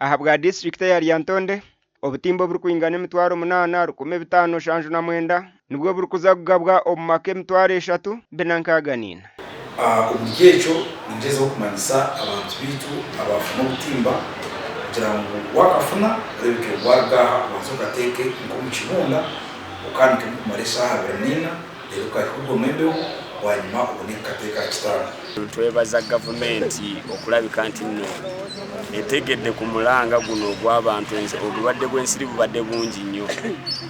Ahabwa disiturikiti eya Lyantonde, obutimba oburikwingana 8579 nibwo burikuza kugabwa omu maka 3464. Omuri ekyo ningyezaho kumanyisa abantu baitu abaafuna obutimba kugira ngu waakafuna oreebeke ngu waaruga aha obanze okateeke nk'omu kibunda okaanikemu kumara eshaaha 24 reero okahurwamu embeho bwanyima obone kukateeka aha kitanda. Nitwebaza gavumenti okulabika nti nno etegedde ku mulanga guno ogw'abantu obulwadde bw'ensiri bubadde bungi nnyo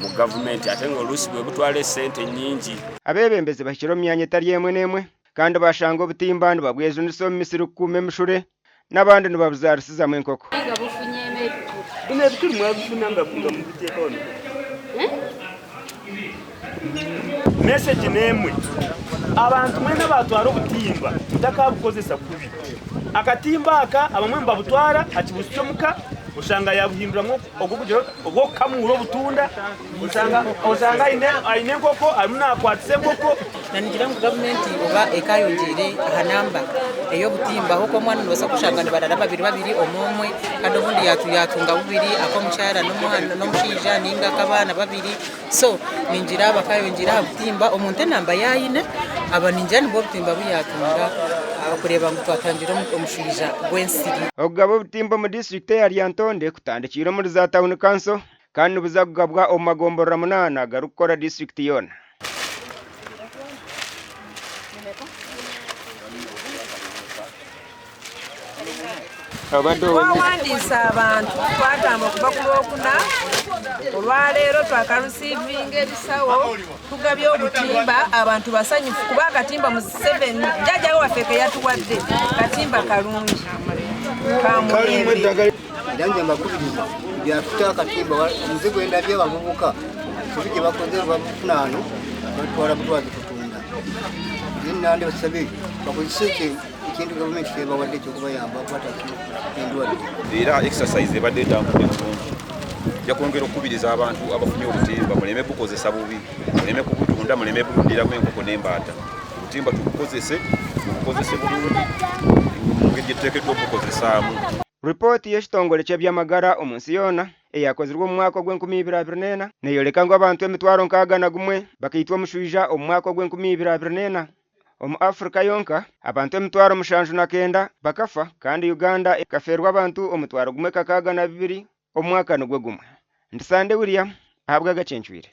mu gavumenti ate ng'oluusi bwe butwala essente nnyingi. Abeebembezi bahikire omu myanya etari emwe n'emwe kandi bashanga obutimba nibabwejunisa omu misiri kukuuma emishure n'abandi nibabuzaarisizamu enkoko. Message n'emwe, abantu mwena abatwara obutimba mutakabukozesa kubi. Akatimba aka abamwe nibabutwara akibusya omuka oshanga yabuhinduramu ogw'okugira ota ogw'okukamuura obutunda oshanga oshanga aine aine enkoko arimu nakwatisa enkoko. Na nigira ngu gavumenti oba ekayongyeire aha namba ey'obutimba ahabw'okuba omwana nobaasa kushanga nibarara babiri babiri omwe omwe kandi obundi yatunga bubiri ak'omukyara n'omushaija ninga ak'abaana babiri so ningira bakayongyeire aha butimba omuntu enamba yaayine aba ningira nibwo obutimba obu yaatunga kureeba ngu twatangira omushaija gw'ensiri. Okugaba obutimba omu disiturikiti eya Lyantonde kutandikiire omuri za tauni kanso kandi nibuza kugabwa omu magomborora munaana agarikukora disiturikiti yoona. Twawandiisa abantu twagamba okuva ku Lwokuna olwaleero twakarusiivinga ebisawo tugabye obutimba abantu basanyufu kuba akatimba Museveni jjajja waffe keyatuwadde katimba kalungi kamulembe. Era nje mbakubiriza byatuta akatimba omuze gwendabye abavubuka ensobi gyebakoze babufuna hano batwara butwazi kutunda. Then nandi basabe bakozese ekintu gavumenti kyebawadde ekyokubayamba okukwata endwadde. Era exercise ebadde etambudde bulungi. Nja kwongera okukubiriza abantu abafunye obutimba muleme bukozesa bubi, muleme kubutunda, muleme bulundiramu enkoko n'embaata. Obutimba tubukozese, tubukozese bulungi mu ngeri gye tuteekeddwa obukozesaamu. Ripooti y'ekitongore ky'eby'amagara omu nsi yoona eyaakozirwe omu mwaka ogw'enkumi ibiri 24 neeyoreka ngu abantu 61000 bakaitwa omushwija omu mwaka ogw'enkumi ibiri 24. Omu Afrika yonka, abantu 79,000 bakafa kandi Uganda ekafeerwa abantu 1,062 omu mwaka nigwo gumwe. Ndi Sande William ahabw'Agacencwire.